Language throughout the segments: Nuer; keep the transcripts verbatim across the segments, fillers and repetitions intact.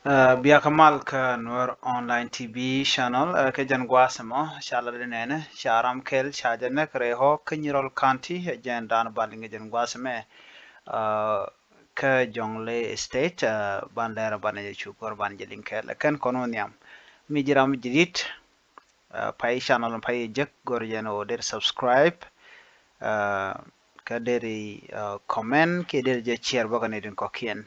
Ɛ, bia kä mal kä Nuer Online T V channel, ɛ, kɛ jɛn gua̱a̱th ɛmɔ, ca lat di nɛnɛ, ca ram kɛl, ca jɛ näk rɛy Hawke kä Nyirol County, ɛ, jɛn dan bal iŋɛ jɛn gua̱a̱th ɛmɛ, ɛ, kä Jonglei State, ɛ, ban lɛr ban jɛ cu go̱r ban jɛ liŋ kɛl, ɛ, kɛn kɔn wä nhiam. Mi ji̱ ram ji̱ di̱t, ɛ, pay channel pay jek go̱r jɛn wä der subscribe, ɛ, kä der, ɛ, comment kiɛ der jɛ share bä kä nɛy tin kɔ̱kiɛn.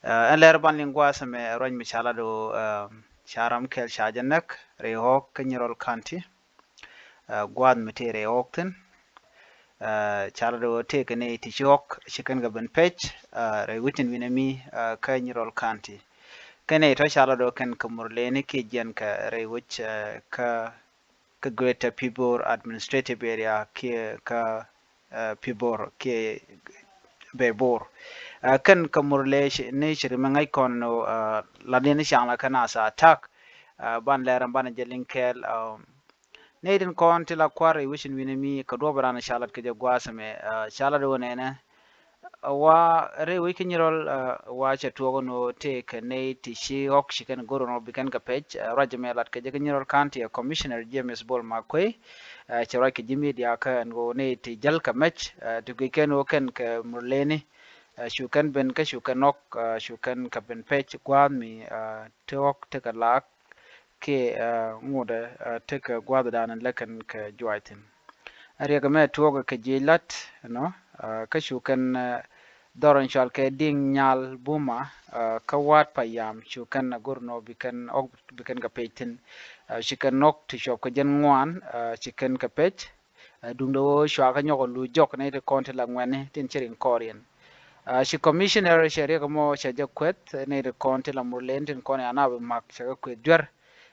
Ɛ, ɛn lɛr ban liŋ gua̱a̱th ɛmɛ ruac mi ca lat wä, ɛ, ca ram kɛl ca jɛ näk rɛy Hawke kä Nyirol County. Ɛ, gua̱a̱th mi tëë rɛy Hawke thi̱n. Ɛ, ca lat wä tëë kɛ nɛy ti ci Hawke ci kɛn kɛ ben pec, ɛ, rɛy wec tin wi̱nɛ mi, ɛ, kä Nyirol County. Kɛn nɛy tɔ̱ ca lat wä kɛn kɛ Murleni kiɛ jiɛn kɛ rɛy wec, ɛ, kä, kä Greater Pibor Administrative Area kiɛ kä, ɛ, Pibor kiɛ Bebor. Ɛ, kɛn kä Murle ci, ni ci ri mi ŋäc kɔn ni, ɛ, lat ni caŋ la kɛn a sa attack. Ɛ, ban lɛr ɛn ban jɛ liŋ kɛɛl, ɛ, nɛy tin kɔn ti la kua̱r rɛy wec in wi̱nɛ mi kɛ duɔ̱p ran ca lat kɛ jɛ gua̱a̱th ɛmɛ, ɛ, ca lat wä nɛnɛ. Ɛ, wa rɛy wec kä Nyirol, ɛ, wa cɛ tuɔɔk ɛn ɣöö tëë kɛ nɛy ti ci Hawke ci kɛn go̱r ɛn ɣöö bi kɛn kɛ pec, ɛ, ruac ɛmɛ lat kɛ jɛ kä Nyirol County, ɛ, Commissioner James Bol Makuei, ɛ, cɛ ruac kɛ ji̱ media kä ɛn ɣöö nɛy ti jäl kɛ mec, ɛ, ti guic kɛn ɣöö kɛn kɛ Murleni, ɛ, cu kɛn ben kä cu kɛn Hawke, ɛ, cu kɛn kɛ ben pec gua̱a̱th mi, ɛ, ti Hawke tekɛ laak kiɛ, ɛ, ŋotdɛ, ɛ, tekɛ gua̱a̱thdan lɛ kɛn kɛ juac thi̱n. Ɛ, riɛk ɛmɛ tuɔɔkɛ kɛ jiɛc la̱t, you know, ɛ, kä cu kɛn, ɛ, dhɔr in cɔal kɛ Diŋ Nyal Buma, ɛ, kä Wat Payam cu kɛn a go̱r ɛn ɣöö bi kɛn Hawke bi kɛn kɛ pec thi̱n. Ɛ, ci kɛn Hawke ti cuɔp kɛ jiɛn ŋuan, ɛ, ci kɛn kɛ pec. Ɛ, duundɛ ɣöö cua kɛ nyɔk ɛ luc jɔk nɛy ti kɔn ti la ŋuɛ̈tni tin ci riŋ kɔɔriɛn. Ɛ, ci commissioner cɛ riɛk ɛmɔ cɛ jɛ kueth nɛy ti kɔn ti la Murleni tin kɔn ɛ anap ɛ mak cɛ kɛ kueth duer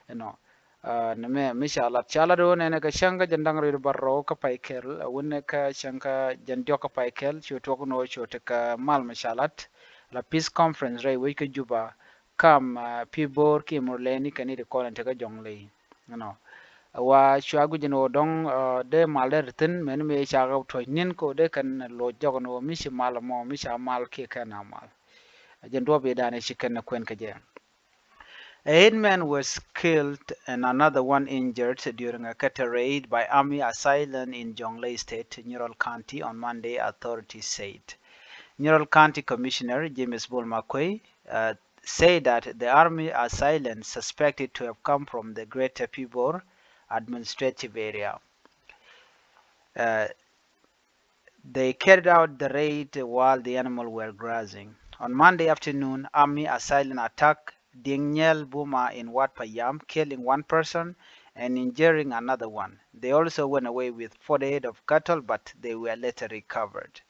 ɛnɔ. Ɛ, nɛmɛ mi ca lat, ca lat ɣöö nɛnɛ kɛ cäŋ kä jiɛn da̱ŋ rɛw bärɔw kä pay kɛl, ɛ, wänɛ kä cäŋ kä jiɛn diɔ̱k kä pay kɛl cu tuɔk ɛn ɣöö cu tekɛ mal mi ca lat la peace conference rɛy wec kä Juba, kam, ɛ, Pibor kiɛ Murleni kɛ nɛy ti kɔn ɛ tekä Jonglei. You know, wa cua guic ɛn ɣöö dɔ̱ŋ, ɛ, dee mal dee ri thi̱n, mɛn mëë ca kɛ tuɔ̱c ni̱n kɛ ɣöö dee kɛn loc jɔk ɛn ɣöö mi ci mal ɛmɔ, mi ca mal kiɛ kɛn a mal. Ɛ, jɛn duɔ̱ɔ̱p i̱ da̱a̱n ɛ ci kɛn ɛ kuɛn kɛ jɛ. A hitman was killed and another one injured during a cattle raid by army assailant in Jonglei State, Nyirol County, on Monday, authorities said. Nyirol County Commissioner James Bol Makuei, uh, said that the army assailant suspected to have come from the Greater Pibor administrative area. Uh, they carried out the raid while the animal were grazing. On Monday afternoon, army assailant attacked Dieng Nyel Buma in Wat Payam, killing one person and injuring another one. They also went away with forty head of cattle, but they were later recovered.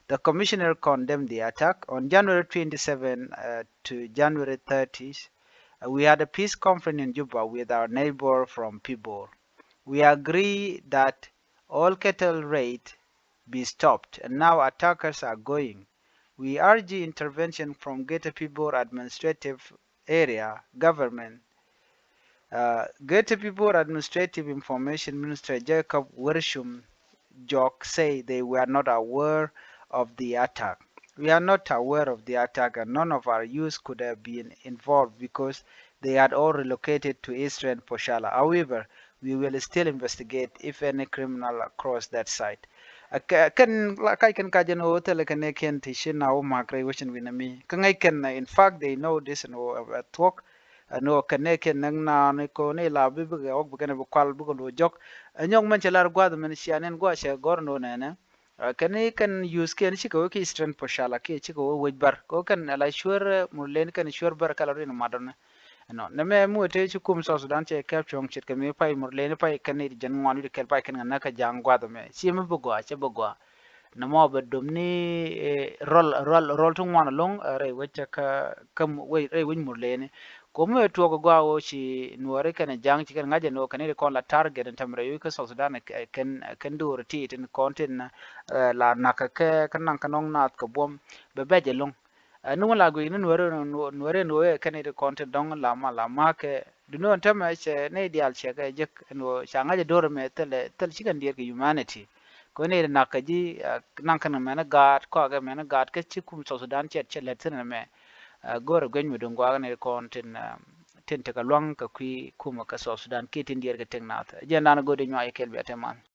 The commissioner condemned the attack. On January twenty-seven, uh, to January thirty, uh, we had a peace conference in Juba with our neighbor from Pibor. We agree that all cattle raid be stopped, and now attackers are going. We urge intervention from Greater Pibor Administrative Area government. Uh, Greater Pibor Administrative Information Minister Jacob Wershum Jok say they were not aware of the attack. We are not aware of the attack, and none of our youth could have been involved because they had all relocated to Eastern Poshala. However, we will still investigate if any criminal cross that site. Ɛ, kɛ, kɛn la kac kɛn kac ɛn ɣöö thilɛ kɛn ɛ kɛn ti ci na wä mak rɛy wecin wi̱n ɛmi. Kä ŋäc kɛn, in fact, they know this ɛn ɣöö ɛ, ɛ thuɔ̱k. Ɛn ɣöö kɛn ɛ kɛn näk naan ko ni la bi bikɛ ɣɔk bi kɛn bi kual bikɛ luɔ jɔk. Ɛ nyɔk mɛn cɛ lar gua̱th mɛn cia nɛn gua̱ cɛ gɔr ɛn ɣöö nɛnɛ. Ɛ, kɛn i̱ kɛn use kiɛn cikɛ wee ki Eastern Poshala kiɛ cikɛ wee wec bär. Kɛ wee kɛn ala cuer, ɛ, Murleni kɛn cuer bär kɛ la rin madɔni. Ɛnɔ, nɛmɛ mi wee te ci kum South Sudan cɛ kɛp cuɔ̱ŋ ce̱tkɛ mi pay Murleni pay kɛn ni ti jɛn ŋuan wi̱cdɛ kɛl pay kɛn ŋä näk kä ja̱a̱ŋ gua̱th ɛmɛ. Ci mi bi gɔaa, cɛ bi gɔaa. Nɛmɔ bɛ dom ni, eh, rɔl, rɔl, rɔl ti ŋuan ɛlɔ̱ŋ, eh, rɛy wec cɛ kä, kä wec, rɛy wec Murleni. Ko̱mi ɛ tuɔɔk ɛ gɔaa ɣöö ci Nuɔɔri kɛnɛ ja̱a̱ŋ ci kɛn ŋa̱c ɛn ɣöö kɛn i̱ ti kɔn la target ɛn tɛmɛ rɛy wec kä South Sudan ɛ kɛn, ɛ kɛn do̱r ti tin kɔn tin, eh, la na̱k kɛ kɛ, kä naŋ kɛ nɔŋ naath kɛ buɔ̱m bɛ bɛc ɛlɔ̱ŋ. Ɛ, ni wun la guic ni Nuɔri, Nuɔri, Nuɔri ɛn ɣöö ɛ kɛn i̱ ti kɔn tin dɔ̱ŋ la mal, la mal kɛ duundɛ ɣän täämɛ cɛ nɛy diaal cɛ kɛ jek ɛn ɣöö ca ŋa̱c ɛ do̱r ɛmɛ thilɛ, thil ci kɛn diɛɛr kɛ humanity. Kɛ ɣöö nɛy ti na̱k kɛ ji̱, ɛ, naŋ kɛn mɛn ɛ gaat, kɔakɛ mɛn ɛ gaat kä ci kum South Sudan cɛ, cɛ lät thi̱n ɛmɛ. Ɛ, go̱rɛ guic mi duŋ gua̱a̱k ni kɔn tin, ɛ, tin tekɛ lua̱ŋ kɛ kui̱ kumɛ kɛ South Sudan kiɛ tin diɛɛr kɛ tëk nath. Jɛn dan go̱o̱r di nyuak yɛ kɛl bia te man.